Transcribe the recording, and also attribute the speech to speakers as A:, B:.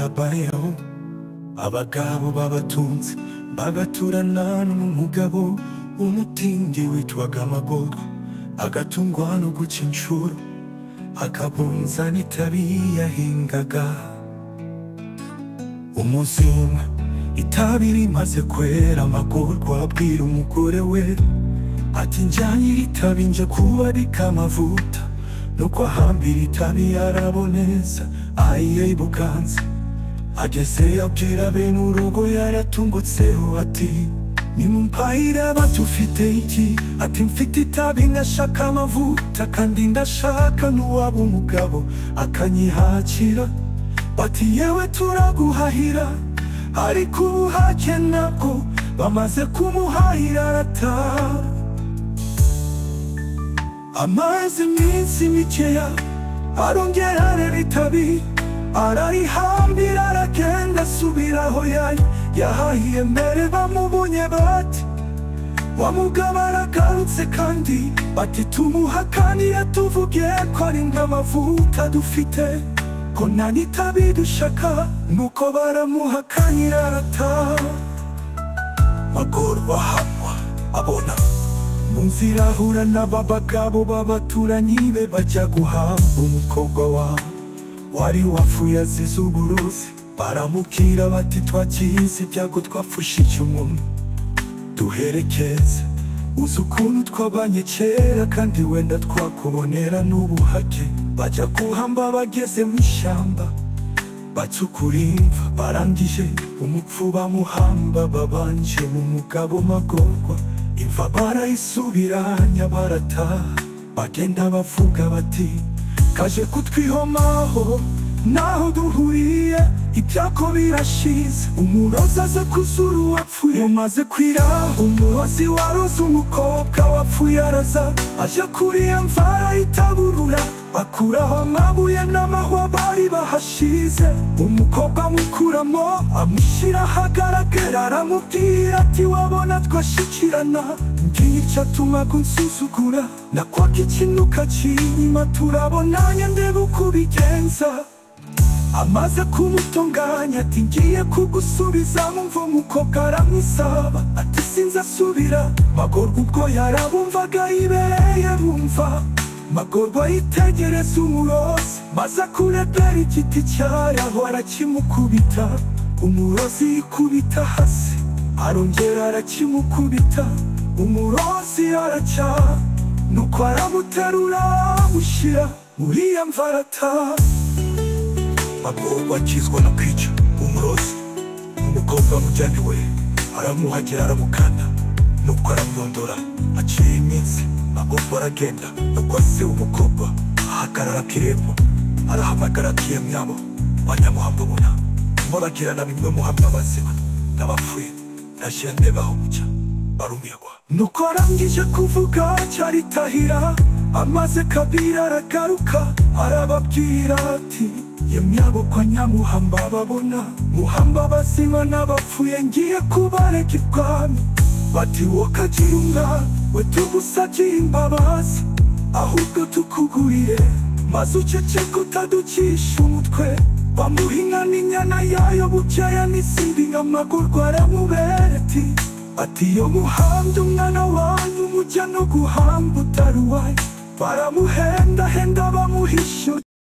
A: Habayeho abagabo b'abatunzi bagaturana n'umugabo w'umutindi witwaga Magorwa, agatungwa no guca inshuro, akabunza n'itabi yahingaga. Umunsi umwe itabi rimaze kwera, Magorwa abwira umugore we ati: "Njyanye iri tabi nje kubarika amavuta." Nuko ahambira itabi araboneza, ayiye i Buganza. Ageze abwira bene urugo yaratungutseho ati: "Nimumpahire." Bati: "Ufite iki?" Ati: "Mfite itabi, ngashaka amavuta, kandi ndashaka n'uwaba umugabo akanyihakira." Bati: "Yewe, turaguhahira." Ariko ubuhake nabwo bamaze kumuhahira, arataha. Amaze iminsi mikeya arongera arera itabi, ararihambira, aragenda, asubira aho yari yahahiye mbere. Bamubonye bati: "Wa mugabo aragarutse." Kandi bati: "Tumuhakanire, tuvuge ko ari nk'amavuta dufite, ko nta n'itabi dushaka." Nuko baramuhakanira, arataha. Magorwa ahamwa abona mu nzira ahura n'aba bagabo b'abaturanyi be, bajya guhamba umukobwa wabo wari wapfuye azize uburozi. Baramubwira bati: "Twakize ibyago, twapfushije umuntu, duherekeze. Uzi ukuntu twabanye kera, kandi wenda twakubonera n'ubuhake." Bajya guhamba, bageze mu ishyamba bacukura imva. Barangije umupfu bamuhamba, babanje mu mugabo Magorwa, imva barayisubiranya, barataha. Bagenda bavuga bati: "Kaje kutwihomaho naho duhuriye, ibyago birashize." Umurozi aza kuzura uwapfuye. Umaze kwira, umurozi waroze umukobwa wapfuye araza, aje kuri iyo mva arayitaburura, bakuraho amabuye n'amahwa bari bahashize. Umukobwa amukuramo, amushyira ahagaragara, aramubwira ati: "Wabona twashikirana, ngiye icyatumaga unsuzugura, nakwaka ikintu ukakinyima. Turabonanye ndebe uko ubigenza." Amaze kumutunganya ati: "Ngiye kugusubiza mu mva." Umukobwa aramwisaba ati: "Sinzasubira." Magorwa ubwo yarabumvaga yibereye bumva. Magorwa yitegereza umurozi, maze akurebera igiti cyaraho, arakimukubita. Umurozi yikubita hasi. Arongera arakimukubita, umurozi aracyaha. Nuko aramuterura, amushyira muri ya mva, arataha. Magorwa akizwa no kwica umurozi. Umukobwa amujyana iwe, aramuhagira, aramukanda, nuko aramurondora. Aciye iminsi, Magorwa aragenda. Nuko se w'umukobwa ahagarara ku irembo, arahamagara ati: "Yemwe abo banyamuhamba, ubona muragirana bimwe muhamya abazima n'abapfuye, nashyira ndebaho bucya." Barumirwa. Nuko arangije kuvuga cyaritahira. Amaze kabiri aragaruka, arababwira ati: "Yemwe abo kwa Nyamuhamba, babona muhamba abazima n'abapfuye, ngiye kubareka ibwami." Bati: "Wokagira umwana we, tugusabye imbabazi, ahubwo tukugurire maze uceceke utaducisha umutwe." Bamuha inka n'inyana yayo. Bukeya n'izindi nka, Magorwa aramubera ati: "Iyo muhambye umwana wanyu, mujya no guhamba utari uwanyu." Baramuhendahenda, bamuhisha.